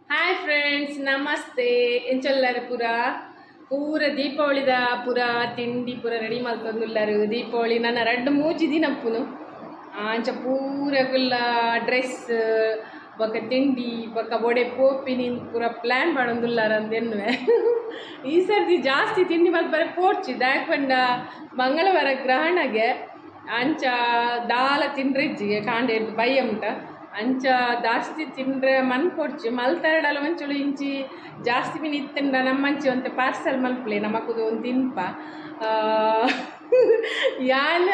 Hi friends, namaste. ಎಂಚೊಲ್ಲಾರ ಪೂರ? ಪೂರ ದೀಪಾವಳಿದ ಪೂರ ತಿಂಡಿ ಪೂರ ರೆಡಿ ಮಲ್ತೊಂದುಲ್ಲಾರು. ದೀಪಾವಳಿ ನನ್ನ 2-3 ದಿನಪ್ಪುನು. ಅಂಚ ಪೂರಗುಲ್ಲ ಡ್ರೆಸ್ ಬೊಕ ತಿಂಡಿ ಬೊಕ ಒಡೆ ಪೋಪಿನಿ ಪೂರ ಪ್ಲ್ಯಾನ್ ಮಾಡೊಂದುಲ್ಲಾರ ಅಂದೆನ್ನುವೆ. ಈ ಸರ್ತಿ ಜಾಸ್ತಿ ತಿಂಡಿ ಮಲ್ಪರೆ ಪೋಡ್ಚಿ, ದಾಯೆ ಪಂಡ ಮಂಗಳವಾರ ಗ್ರಹಣಗೆ. ಅಂಚ ದಾಲ ತಿಂಡ್ರೆಜ್ಜಿಗೆ ಕಾಂಡೆ ಬಯ್ಯ ಮುಟ. ಅಂಚ ಜಾಸ್ತಿ ತಿಂಡ್ರೆ ಮನ್ ಪೊಡ್ಚಿ ಮಲ್ತರಡಲ ಒಂಚೂರು ಇಂಚಿ ಜಾಸ್ತಿ ಮಿನಿ ಇತ್ತಂಡ ನಮ್ಮಂಚಿ ಒಂತೆ ಪಾರ್ಸೆಲ್ ಮಲ್ಪಲೆ, ನಮಕುದು ಒಂದು ತಿನ್ಪ. ಯಾನ್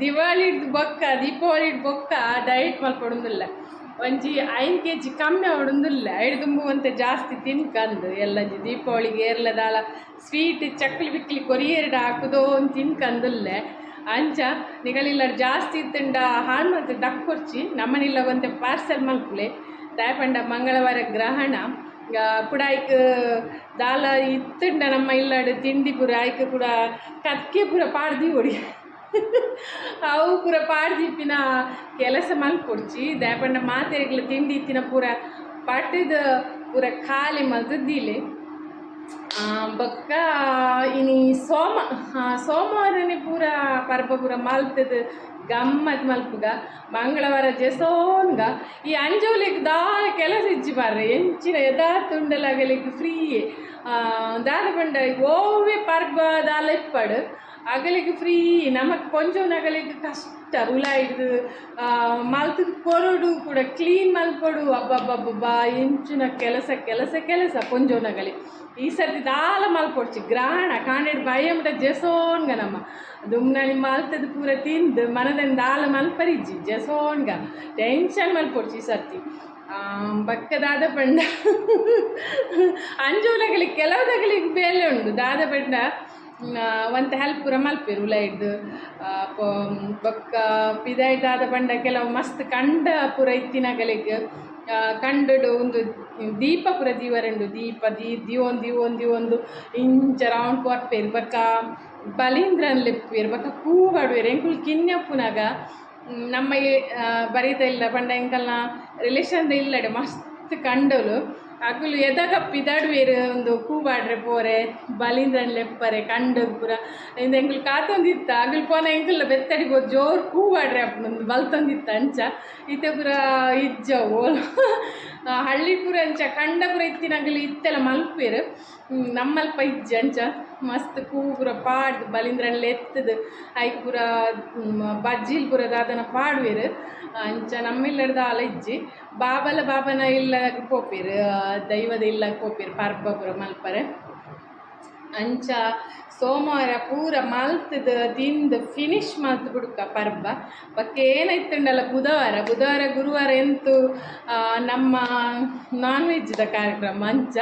ದಿವಾಳಿ ಬೊಕ್ಕ, ದೀಪಾವಳಿ ಬೊಕ್ಕ ಡಯಟ್ ಮಲ್ಪೊಡೊಂದುಲ್ಲ. ಒಂಜಿ 5 ಕೆಜಿ ಕಮ್ಮಿ ಆವೊಡೊಂದುಲ್ಲ. ಐಡ್ ದುಂಬು ಒಂತೆ ಜಾಸ್ತಿ ತಿನ್ಕಂದು ಎಲ್ಲ. ದೀಪಾವಳಿಗೆ ಏರ್ಲ ದಾಲ ಸ್ವೀಟ್, ಚಕ್ಲಿ ಬಿಕ್ಲಿ ಕೊರಿಯರ್ಡ್ ಹಾಕುದೋ ಒಂದು ತಿನ್ಕಂದುಲ್ಲೆ. ಅಂಚ ನಿಗಲಿಲ್ಲ ಜಾಸ್ತಿ ಇತ್ತಂಡ ಹಾಳು ಮಲ್ತ್ ದಕ್ಕೊರ್ಚಿ, ನಮ್ಮನಿಲ್ಲ ಒಂತೆ ಪಾರ್ಸೆಲ್ ಮಲ್ಪುಲೆ. ದಾಯೆ ಪಂಡ ಮಂಗಳವಾರ ಗ್ರಹಣ. ಕುಡ ಐಕ್ ದಾಲ ಇತ್ತುಂಡ ನಮ್ಮ ಇಲ್ಲಡ್ ತಿಂಡಿ ಪೂರ, ಐಕ್ ಕೂಡ ಕಕ್ಕೆ ಪೂರ ಪಾಡ್ದೀವೊಡಿ. ಅವು ಪೂರ ಪಾಡ್ದಿಪ್ಪಿನ ಕೆಲಸ ಮಲ್ಪೊಡ್ಚಿ. ದಾಯೆ ಪಂಡ ಮಾತೆರೆಗ್ಲ ತಿಂಡಿ ಇತ್ತಿನ ಪೂರ ಪಟ್ಟದ ಪೂರ ಖಾಲಿ ಮಲ್ತ್ ದೀಲೆ. ಬೊಕ್ಕ ಇನಿ ಸೋಮವಾರನೇ ಪೂರ ಪರ್ಬ ಪೂರ ಮಲ್ತದ ಗಮ್ಮತ್ ಮಲ್ಪುಗ. ಮಂಗಳವಾರ ಜೆಸೋನ್ಗ. ಈ ಅಂಜೋಲಿಗ್ ದಾಲ ಕೆಲಸ ಇಜ್ಜಿ ಮಾರ್ರೆ. ಎಂಚಿನ ಯದಾರ್ಥ ಉಂಡಲಾಗಲಿಕ್ಕೆ ಫ್ರೀಯೇ. ದಾದ ಪಂಡ ಓವೆ ಪರ್ಬ ದಾಲ ಇಪ್ಪಡು, ಅಗಲಿಗೆ ಫ್ರೀ. ನಮಕ್ ಪೊಂಜೋನಗಲಿಗೆ ಕಷ್ಟ. ಉಲಾಯಿಡ್ದು ಮಲ್ತದ ಕೊರಡು, ಕೂಡ ಕ್ಲೀನ್ ಮಲ್ಪೊಡು. ಅಬ್ಬಬ್ಬಬ್ಬಾ, ಎಂಚಿನ ಕೆಲಸ, ಕೆಲಸ, ಕೆಲಸ ಪೊಂಜೋನಗಲಿ. ಈ ಸರ್ತಿ ದಾಲ ಮಲ್ಪೊಡ್ಚಿ. ಗ್ರಹಣ ಕಾಂಡೆಡ್ ಬಯ್ಯ ಜೆಸೋನ್ಗ. ನಮ್ಮ ದುಮ್ನಾನಿ ಮಲ್ತದ ಪೂರ ತಿಂದು ಮನದನ್ ದಾಲ ಮಲ್ಪರಿಜ್ಜಿ, ಜೆಸೋನ್ಗ. ಟೆನ್ಷನ್ ಮಲ್ಪೊಡ್ಚಿ ಈ ಸರ್ತಿ. ಬೊಕ್ಕ ದಾದ ಪಂಡ ಅಂಜೋನಗಲಿಗೆ ಕೆಲವುದಗಲಿಗೆ ಬೇಲೆ ಉಂಡು. ದಾದ ಪಂಡ ಒಂತೆ ಹೆಲ್ಪ್ ಪೂರ ಮಲ್ಪೆರು ಉಲೈಡ್ದು. ಬೊಕ್ಕ ಪಿದಾಯಿ ದಾದ ಪಂಡ ಕೆಲವು ಮಸ್ತ್ ಕಂಡ ಪೂರ ಇತ್ತಿನಗಲಿಗ್ ಕಂಡಡು ಒಂದು ದೀಪ ಪೂರ ದೀವರುಂಡು. ದೀಪ ದೀವೊಂದು ದೀವೊಂದು ದೀವೊಂದು ಇಂಚ ರೌಂಡ್ ಕೊರ್ಪೆರ್. ಬೊಕ್ಕ ಬಲೀಂದ್ರನ್ ಲೆಪ್ಪುವೆರ್, ಬೊಕ್ಕ ಕೂವಾಡುವೆರ್. ಎಂಕುಲು ಕಿನ್ಯಪ್ಪುನಗ ನಮ್ಮ ಬರೀತ ಇಲ್ಲ ಪಂಡ ಎಂಕಲ್ನ ರಿಲೇಷನ್ ಇಲ್ಲಡೆ ಮಸ್ತ್ ಕಂಡೋಲು. ಅಕುಲು ಎದಗ ಪಿದಾಡುವೆರ್ ಒಂದು ಕೂವಾಡ್ರೆ ಪೋರೆ, ಬಲೀಂದ್ರನ್ ಲೆಪ್ಪರೆ ಕಂಡಗ್ ಪೂರ. ಇಂದ ಎಂಕುಲು ಕಾತೊಂದಿತ್ತ. ಅಗುಲು ಪೋನ ಎಂಕುಲ್ಲ ಬೆತ್ತಡಿ ಪೋದು ಜೋರು ಕೂವಾಡ್ರೆ ಅಪ್ಪುಂದು ಬಲ್ತೊಂದಿತ್ತ. ಅಂಚ ಇತ್ತೆ ಪೂರ ಇಜ್ಜ ಓಲು. ಹಳ್ಳಿ ಪೂರ ಅಂಚ ಕಂಡ ಪೂರ ಇತ್ತಿನಗಲು ಇತ್ತೆಲ್ಲ ಮಲ್ಪೆರ್, ನಮ್ಮಲ್ಪ ಇಜ್ಜಿ. ಅಂಚ ಮಸ್ತ್ ಕೂ ಪೂರ ಪಾಡ್ದು ಬಲೀಂದ್ರನ್ ಲೆತ್ತದು ಐಕ್ ಪೂರ ಬಜ್ಜಿಲ್ ಪೂರ ದಾದನ ಪಾಡುವೆರ್. ಅಂಚ ನಮ್ಮ ಇಲ್ಲಡ್ ದಾಲ ಇಜ್ಜಿ. ಬಾಬಲ ಬಾಬನ ಇಲ್ಲಗ್ ಪೋಪೆರ್, ದೈವದ ಇಲ್ಲಗ್ ಪೋಪೆರ್ ಪರ್ಬ ಪೂರ ಮಲ್ಪರೆ. ಅಂಚ ಸೋಮವಾರ ಪೂರ ಮಲ್ತದ ತಿಂದು ಫಿನಿಶ್ ಮಲ್ತ್ ಬುಡ್ಕ ಪರ್ಬ. ಬೊಕ್ಕ ಏನಾಯ್ತುಂಡಲ ಬುಧವಾರ ಬುಧವಾರ ಗುರುವಾರ ಎಂತು ನಮ್ಮ ನಾನ್ ವೆಜ್ದ ಕಾರ್ಯಕ್ರಮ. ಅಂಚ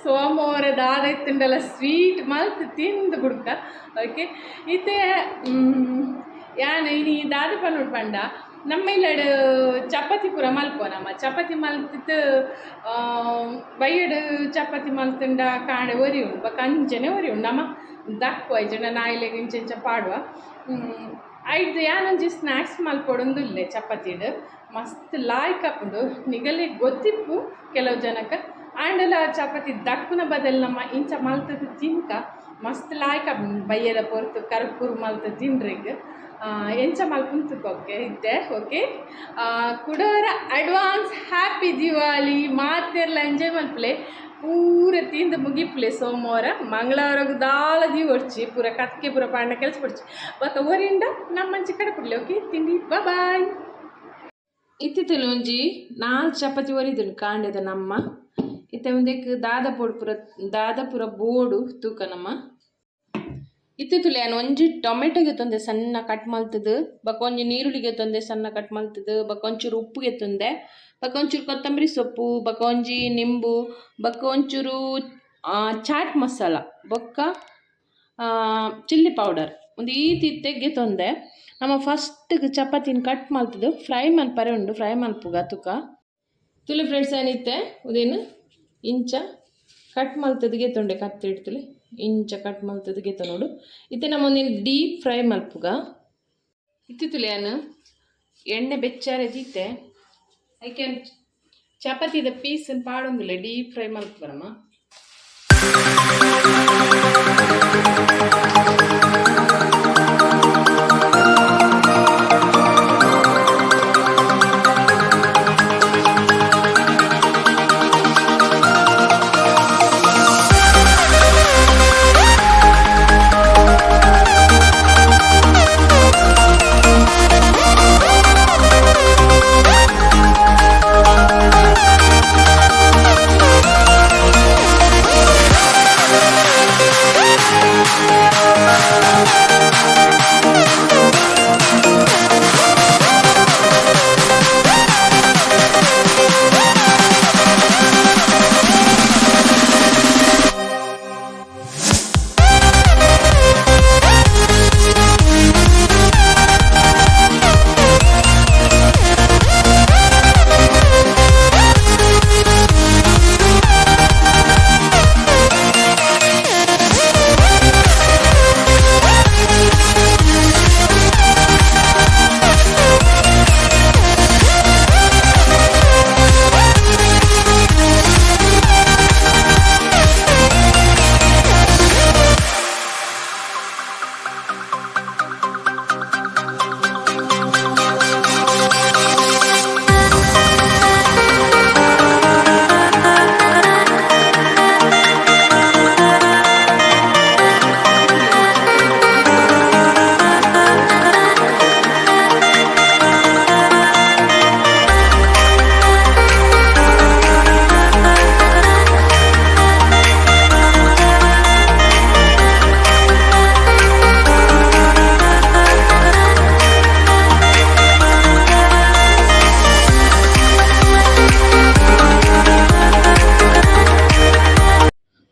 ಸೋಮವಾರ ದಾದ ಇತ್ತುಂಡಲ ಸ್ವೀಟ್ ಮಲ್ತ್ ತಿಂದು ಬುಡ್ಕ. ಓಕೆ, ಇತ್ತೆ ಯಾನ್ ಇನಿ ದಾದ ಪನೊಡು ಪಂಡ, ನಮ್ಮ ಇಲ್ಲಡ್ ಚಪಾತಿ ಪೂರ ಮಲ್ಪುವ ನಮ್ಮ. ಚಪಾತಿ ಮಲ್ತಿತ್ತು ಬಯ್ಯಡ್ ಚಪಾತಿ ಮಲ್ತುಂಡ ಕಾಂಡೆ ಒರಿಯುಂಡು. ಬೊಕ್ಕ ಅಂಚನೆ ಒರಿಯುಂಡು. ನಮ ದಕ್ಕುವ, ಇಜ್ಜಂಡ ನಾಯಿಲೆಗ್ ಇಂಚ ಇಂಚ ಪಾಡುವ. ಐಡ್ದ್ ಯಾನೊಂಜಿ ಸ್ನ್ಯಾಕ್ಸ್ ಮಲ್ಪೊಡೊಂದುಲ್ಲೆ. ಚಪಾತಿಡ್ ಮಸ್ತ್ ಲಾಯ್ಕ್ ಆಪುಂಡು. ನಿಗಲೆಗ್ ಗೊತ್ತಿಪ್ಪು ಕೆಲವು ಜನಕ್ಕೆ. ಆಂಡಲ ಚಪಾತಿ ದಕ್ಕುನ ಬದಲು ನಮ್ಮ ಇಂಚ ಮಲ್ತದ ತಿನ್ಕ, ಮಸ್ತ್ ಲಾಯ್ಕ್ ಆಪುಂಡು. ಬಯ್ಯದ ಪೊರ್ತು ಕರ್ಕುರು ಮಲ್ತ್ ತಿನ್ರೆಗ್. ಎಂಚ ಮಲ್ಪುಂತು ಓಕೆ ಇತ್ತೆ. ಓಕೆ, ಕುಡೋರ ಅಡ್ವಾನ್ಸ್ ಹ್ಯಾಪಿ ದಿವಾಲಿ. ಮಾತೆರ್ಲ ಎಂಜಾಯ್ ಮಲ್ಪಲೆ. ಪೂರ ತಿಂದು ಮುಗಿಪ್ಲೆ ಸೋಮವಾರ. ಮಂಗಳವಾರಗ್ ದಾಲ ದೀವೊಡ್ಚಿ, ಪೂರ ಕಕ್ಕೆ ಪೂರ ಪಾಂಡ ಕೆಲಸ ಪೊಡ್ಚಿ. ಬೊಕ್ಕ ಒರಿಂಡ ನಮ್ಮಂಚಿ ಕಡೆ ಕೊಡ್ಲಿ. ಓಕೆ, ತಿಂಡಿ, ಬಾಯ್. ಇತ್ತಿತ್ತಲು ಒಂಜಿ ನಾಲ್ ಚಪಾತಿ ಒರಿದುಂಡು ಕಾಂಡೆದ ನಮ್ಮ. ಇತ್ತೆ ಒಂದೆಕ್ ದಾದ ಪೋಡು ಪೂರ, ದಾದ ಪೂರ ಬೋಡು ತೂಕ ನಮ್ಮ. ಇತ್ತಿತ್ತುಲೆ ಯಾನ್ ಒಂಜಿ ಟೊಮೆಟೊ ಗೆತ್ತೊಂದೆ ಸಣ್ಣ ಕಟ್ ಮಲ್ತದು. ಬೊಕ ಒಂಜಿ ನೀರುಳ್ಳಿ ಗೆತ್ತೊಂದೆ ಸಣ್ಣ ಕಟ್ ಮಲ್ತದು. ಬೊಕ ಒಂಚೂರು ಉಪ್ಪು ಗೆತ್ತೊಂದೆ. ಬೊಕ ಒಂಚೂರು ಕೊತ್ತಂಬರಿ ಸೊಪ್ಪು, ಬೊಕ ಒಂಜಿ ನಿಂಬು, ಬೊಕ ಒಂಚೂರು ಚಾಟ್ ಮಸಾಲ, ಬೊಕ್ಕ ಚಿಲ್ಲಿ ಪೌಡರ್, ಒಂದು ಈತ್ ಇತ್ತೆ ಗೆತ್ತೊಂದೆ. ನಮ್ಮ ಫಸ್ಟ್ ಚಪಾತಿನ ಕಟ್ ಮಲ್ತದು ಫ್ರೈ ಮಲ್ಪರೆ ಉಂಡು. ಫ್ರೈ ಮಲ್ಪುಗ ತುಕ. ತುಲೆ ಫ್ರೆಂಡ್ಸ್, ಏನಿತ್ತೆ ಉದೇನು ಇಂಚ ಕಟ್ ಮಲ್ತದ ಗೆತ್ತೊಂಡೆ. ಕತ್ತಿ ಇಡ್ತಲೆ ಇಂಚ ಕಟ್ ಮಲ್ತದ ಗೆತ್ತ ನೋಡು. ಇತ್ತೆ ನಮ್ಮ ಒಂದಿನ ಡೀಪ್ ಫ್ರೈ ಮಲ್ಪುಗ. ಇತ್ತಿತ್ತುಲೆ ಯಾನ್ ಎಣ್ಣೆ ಬೆಚ್ಚಾರೆ ದೀತೆ. ಐಕೆ ಚಪಾತಿದ ಪೀಸ್ ಪಾಡೊಂದುಲ್ಲೆ ಡೀಪ್ ಫ್ರೈ ಮಲ್ಪುನಮ್ಮ.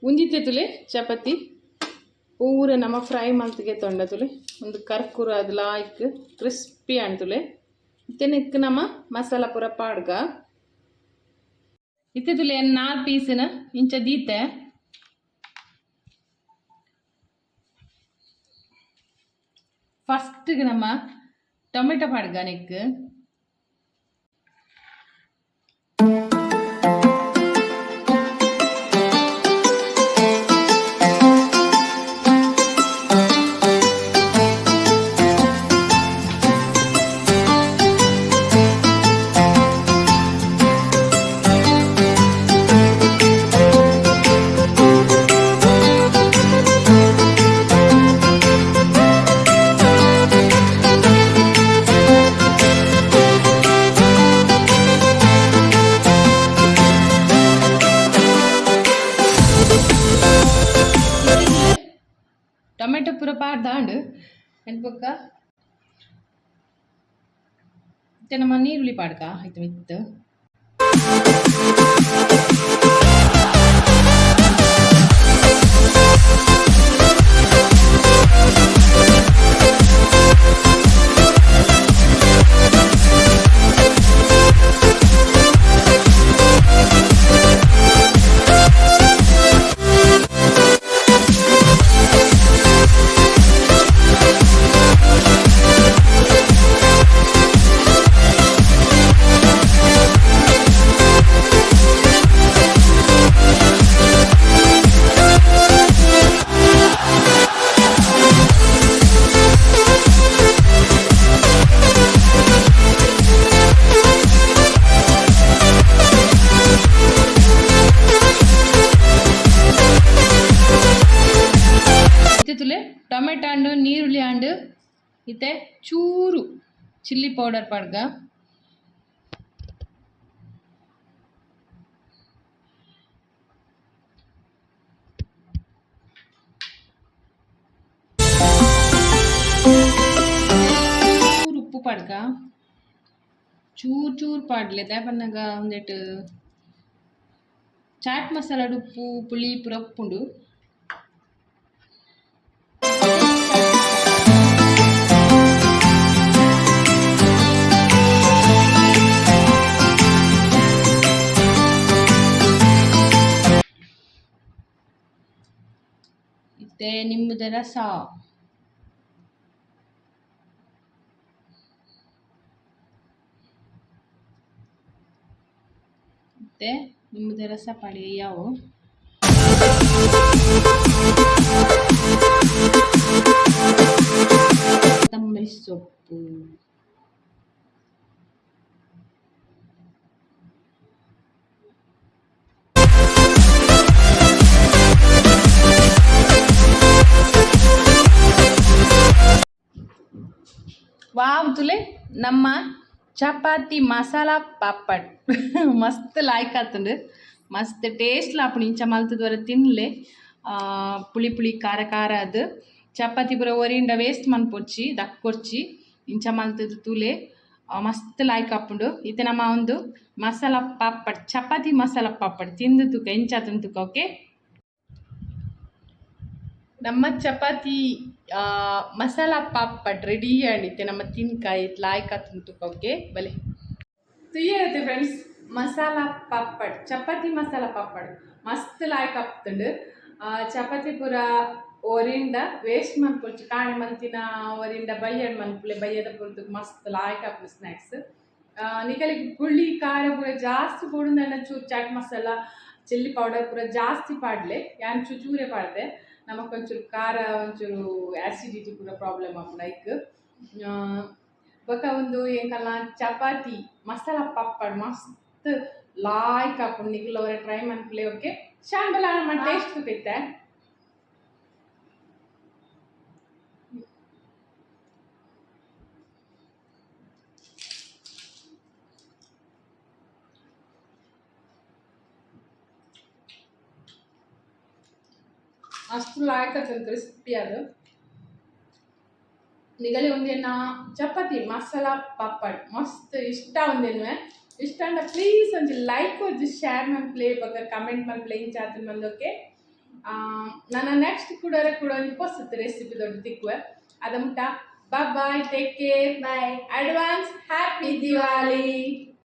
ಉಂಜಿತೆ ತುಲೆ ಚಪಾತಿ ಪೂರ ನಮ್ಮ ಫ್ರೈ ಮಲ್ತಿಗೆ ತೊಂಡ ತುಲೆ ಒಂದು ಕರ್ಕುರ ಅದು ಲಾಯ್ಕ್ ಕ್ರಿಸ್ಪಿ ಅಂತುಲೆ. ಇತ್ತೆ ನಮ್ಮ ಮಸಾಲ ಪೂರ ಪಾಡ್ಗ. ಇತ್ತೆ ತುಲೆ ನಾಲ್ ಪೀಸಿನ ಇಂಚ ದೀತೆ. ಫಸ್ಟ್ಗೆ ನಮ್ಮ ಟೊಮೆಟೊ ಪಾಡ್ಗ ನೆಕ್. ಟೊಮೆಟೊ ಪೂರ ಪಾಡ್ದಾಂಡ್ ಬೊಕ್ಕ ಇತ್ತೆ ನಮ್ಮ ನೀರುಳ್ಳಿ ಪಾಡ್ಕ ಆಯ್ತು ಮಿತ್ತು. ಇತ್ತೆ ಟೊಮೆಟೊ ಅಂಡು ನೀರುಳ್ಳಿ ಅಂಡು ಇತ್ತೆ ಚೂರು ಚಿಲ್ಲಿ ಪೌಡರ್ ಪಾಡ್ಗ. ಚೂರು ಉಪ್ಪು ಪಾಡ್ಗ, ಚೂರು ಚೂರು ಪಾಡ್ಲೆ. ದಾಯೆ ಪನ್ನಗ ಉಂದೆಟ್ ಚಾಟ್ ಮಸಾಲಡ್ ಉಪ್ಪು ಪುಳಿ ಪೂರ ಉಪ್ಪುಂಡು. ಇತ್ತೆ ನಿಂಬುದ ರಸ. ಇತ್ತೆ ನಿಂಬುದ ರಸ ಪಾಡಿ ಯಾವು. ಕೊತ್ತಂಬರಿ ಸೊಪ್ಪು. ವಾವ್, ತುಲೆ ನಮ್ಮ ಚಪಾತಿ ಮಸಾಲ ಪಾಪಡ್ ಮಸ್ತ್ ಲಾಯ್ಕ್ ಆತುಂಡು, ಮಸ್ತ್ ಟೇಸ್ಟ್ ಆಪುಂಡು. ಇಂಚ ಮಲ್ತುದು ತಿನ್ಲೆ. ಪುಳಿ ಪುಳಿ, ಖಾರ ಖಾರ ಅದು. ಚಪಾತಿ ಪೂರ ಒರಿಂಡ ವೇಸ್ಟ್ ಮನ್ಪೊಡ್ಚಿ, ದಕ್ಕೊರ್ಚಿ. ಇಂಚ ಮಲ್ತುದು ತೂಲೆ, ಮಸ್ತ್ ಲಾಯ್ಕ್ ಆಪುಂಡು. ಇತ್ತೆ ನಮ್ಮ ಒಂದು ಮಸಾಲ ಪಾಪಡ್, ಚಪಾತಿ ಮಸಾಲ ಪಾಪಡ್ ತಿಂದು ತೂಕ, ಎಂಚ ಆತುಂಡು ತೂಕ. ಓಕೆ, ನಮ್ಮ ಚಪಾತಿ ಮಸಾಲ ಪಾಪಡ್ ರೆಡಿ ಆಂಡ್. ನಮ್ಮ ತಿನ್ಕ, ಲಾಯ್ಕ್ ಆತುಂಡು ತೂಕ. ಓಕೆ, ಬಲೆ ತುಯ್ಯತ್ತೆ ಫ್ರೆಂಡ್ಸ್. ಮಸಾಲ ಪಾಪಡ್, ಚಪಾತಿ ಮಸಾಲ ಪಾಪಡ್ ಮಸ್ತ್ ಲಾಯ್ಕ್ ಆಪ್ತುಂಡು. ಚಪಾತಿ ಪೂರ ಒರಿಂಡ ವೇಸ್ಟ್ ಮನ್ಪೊಡ್ಚಿ. ಕಾಂಡೆ ಮಲ್ತಿನ ಒರಿಂಡ ಬಯ್ಯಡ್ ಮನ್ಪುಲೆ. ಬಯ್ಯದ ಪೊರ್ತುಗು ಮಸ್ತ್ ಲಾಯ್ಕ್ ಆಪುಂಡು ಸ್ನ್ಯಾಕ್ಸ್. ನಿಕಲೆಗ್ ಪುಳಿ ಖಾರ ಪೂರ ಜಾಸ್ತಿ ಬೋಡುಂದಾಂಡ ಚೂರು ಚಾಟ್ ಮಸಾಲ, ಚಿಲ್ಲಿ ಪೌಡರ್ ಪೂರ ಜಾಸ್ತಿ ಪಾಡ್ಲೆ. ಯಾನ್ ಚೂರು ಚೂರೆ ಪಾಡ್ದೆ. ನಮಕ್ ಒಂಚೂರು ಖಾರ, ಒಂಚೂರು ಆ್ಯಸಿಡಿಟಿ ಪೂರ ಪ್ರಾಬ್ಲಮ್ ಆಪುಂಡು ಐಕ್. ಬೊಕ ಉಂದು ಎಂಕಲ್ನ ಚಪಾತಿ ಮಸಾಲ ಪಾಪಡ್ ಮಸ್ತ್ ಲಾಯ್ಕ್ ಆಪುಂಡು. ನಿಕುಲು ಒರ ಟ್ರೈ ಮನ್ಪುಲೆ. ಓಕೆ, ಶಾನ್ ಬಲ, ನಮ್ಮ ಟೇಸ್ಟ್ ತೂಕ. ಮಸ್ತ್ ಲಾಯ್ಕ್ ಆತುಂಡು, ಕ್ರಿಸ್ಪಿ ಅದು. ನಿಗಲೆ ಒಂದೇನ ಚಪಾತಿ ಮಸಾಲ ಪಾಪಡ್ ಮಸ್ತ್ ಇಷ್ಟ ಒಂದೇನು. ಇಷ್ಟ ಅಂಡ ಪ್ಲೀಸ್ ಒಂಜಿ ಲೈಕ್ ಒಂಜಿ ಶೇರ್ ಮನ್ಪುಲೆ, ಬೊಕ ಕಮೆಂಟ್ ಮನ್ಪುಲೆ ಇಂಚ ಆತುಂಡು ಮಂದ್. ಓಕೆ, ನನ್ನ ನೆಕ್ಸ್ಟ್ ಕೂಡ ಕೂಡ ಒಂಜಿ ಪೊಸತ್ ರೆಸಿಪಿ ದೊಡ್ಡ ತಿಕ್ಕುವೆ. ಅದ ಮುಟ್ಟ bye, take care. Bye. Advance happy Diwali.